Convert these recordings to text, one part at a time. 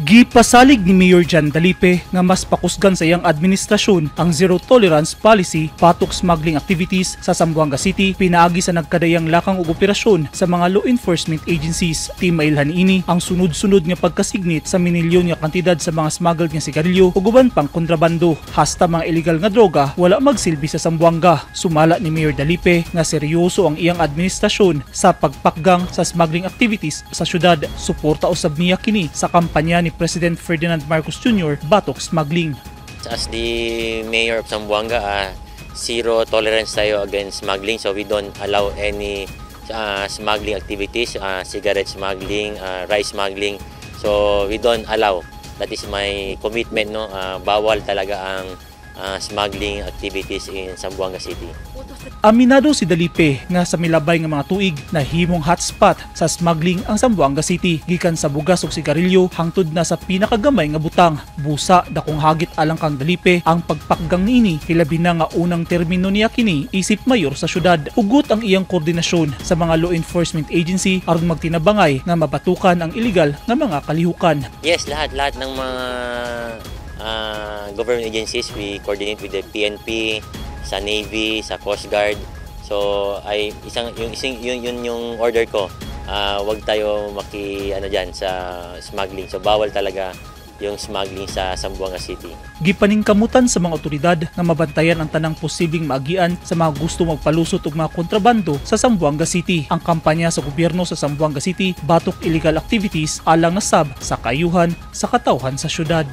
Gipasalig ni Mayor John Dalipe nga mas pakusgan sa iyang administrasyon ang zero tolerance policy batok smuggling activities sa Zamboanga City pinaagi sa nagkadayang lakang ug operasyon sa mga law enforcement agencies. Timailhan ini ang sunod-sunod nga pagkasignit sa minilyon nga kantidad sa mga smuggled nga sigarilyo ug uban pang kontrabando, hasta mga illegal nga droga wala magsilbi sa Zamboanga. Sumala ni Mayor Dalipe nga seryoso ang iyang administrasyon sa pagpakgang sa smuggling activities sa syudad. Suporta usab niya kini sa kampanya ni President Ferdinand Marcos Jr. batok smuggling. As the mayor of Zamboanga, zero tolerance tayo against smuggling. So we don't allow any smuggling activities, cigarette smuggling, rice smuggling. So we don't allow. That is my commitment, no? Bawal talaga ang smuggling activities in Zamboanga City. Aminado si Dalipe nga sa milabay nga mga tuig, nahimong hotspot sa smuggling ang Zamboanga City gikan sa bugas ug sigarilyo hangtod na sa pinakagamay nga butang, busa. Dakong hagit alang kang Dalipe ang pagpakgang niini, hilabi na nga unang termino niya kini isip mayor sa syudad. Hugot ang iyang koordinasyon sa mga law enforcement agency aron magtinabangay nga mabatukan ang illegal nga mga kalihukan. Yes, lahat ng mga government agencies, we coordinate with the PNP, sa Navy, sa Coast Guard. So ay isang yung isang yun, yun yung order ko. Wag tayo maki ano diyan sa smuggling. So bawal talaga yung smuggling sa Zamboanga City. Gipaningkamutan sa mga otoridad nga mabantayan ang tanang posibleng maagian sa mga gusto magpalusot og mga kontrabando sa Zamboanga City. Ang kampanya sa gobyerno sa Zamboanga City batok illegal activities alang na sab sa kaayuhan sa katawhan sa syudad.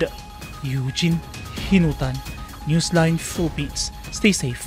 Eugene Hinutan, Newsline Philippines. Stay safe.